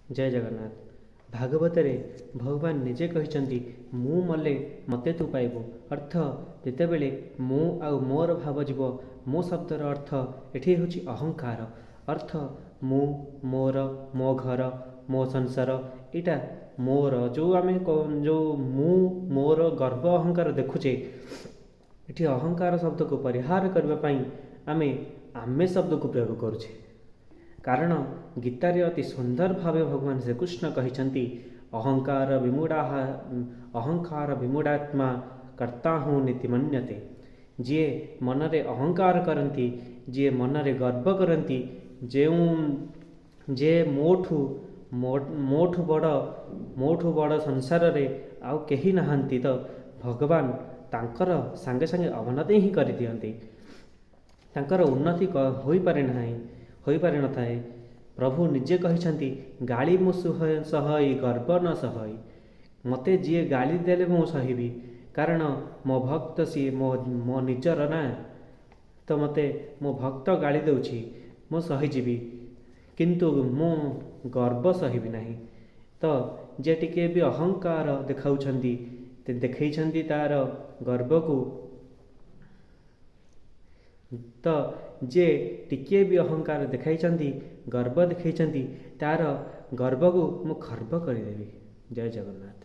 ଜୟ ଜଗନ୍ନାଥ। ଭାଗବତରେ ଭଗବାନ ନିଜେ କହିଛନ୍ତି, ମୁଁ ମଲେ ମୋତେ ତୁ ପାଇବୁ। ଅର୍ଥ ଯେତେବେଳେ ମୁଁ ଆଉ ମୋର ଭାବ ଯିବ, ମୋ ଶବ୍ଦର ଅର୍ଥ ଏଠି ହେଉଛି ଅହଙ୍କାର। ଅର୍ଥ ମୁଁ, ମୋର, ମୋ ଘର, ମୋ ସଂସାର, ଏଇଟା ମୋର। ଯେଉଁ ଆମେ ଯେଉଁ ମୁଁ ମୋର ଗର୍ବ ଅହଙ୍କାର ଦେଖୁଛେ, ଏଠି ଅହଙ୍କାର ଶବ୍ଦକୁ ପରିହାର କରିବା ପାଇଁ ଆମେ ଆମେ ଶବ୍ଦକୁ ପ୍ରୟୋଗ କରୁଛେ। କାରଣ ଗୀତାରେ ଅତି ସୁନ୍ଦର ଭାବେ ଭଗବାନ ଶ୍ରୀକୃଷ୍ଣ କହିଛନ୍ତି, ଅହଙ୍କାର ବିମୂଢ଼ା ଅହଙ୍କାର ବିମୂଢ଼ାତ୍ମା କର୍ତ୍ତାହଂ ନୀତି ମନ୍ୟତେ। ଯିଏ ମନରେ ଅହଙ୍କାର କରନ୍ତି, ଯିଏ ମନରେ ଗର୍ବ କରନ୍ତି, ଯେଉଁ ଯେ ମୋଠୁ ବଡ଼, ମୋଠୁ ବଡ଼ ସଂସାରରେ ଆଉ କେହି ନାହାନ୍ତି, ତ ଭଗବାନ ତାଙ୍କର ସାଙ୍ଗେ ସାଙ୍ଗେ ଅବନତି ହିଁ କରିଦିଅନ୍ତି। ତାଙ୍କର ଉନ୍ନତି ହୋଇପାରେ ନାହିଁ, ହୋଇପାରିନଥାଏ। ପ୍ରଭୁ ନିଜେ କହିଛନ୍ତି, ଗାଳି ମୁଁ ସହଇ, ଗର୍ବ ନ ସହଇ। ମୋତେ ଯିଏ ଗାଳି ଦେଲେ ମୁଁ ସହିବି, କାରଣ ମୋ ଭକ୍ତ ସିଏ, ମୋ ନିଜର ନା। ତ ମୋତେ ମୋ ଭକ୍ତ ଗାଳି ଦେଉଛି, ମୁଁ ସହିଯିବି, କିନ୍ତୁ ମୁଁ ଗର୍ବ ସହିବି ନାହିଁ। ତ ଯିଏ ଟିକିଏ ବି ଅହଙ୍କାର ଦେଖାଉଛନ୍ତି, ଦେଖେଇଛନ୍ତି ତାର ଗର୍ବକୁ, ତ ଯିଏ ଟିକିଏ ବି ଅହଙ୍କାର ଦେଖାଇଛନ୍ତି, ଗର୍ବ ଦେଖାଇଛନ୍ତି, ତାର ଗର୍ବକୁ ମୁଁ ଖର୍ବ କରିଦେବି। ଜୟ ଜଗନ୍ନାଥ।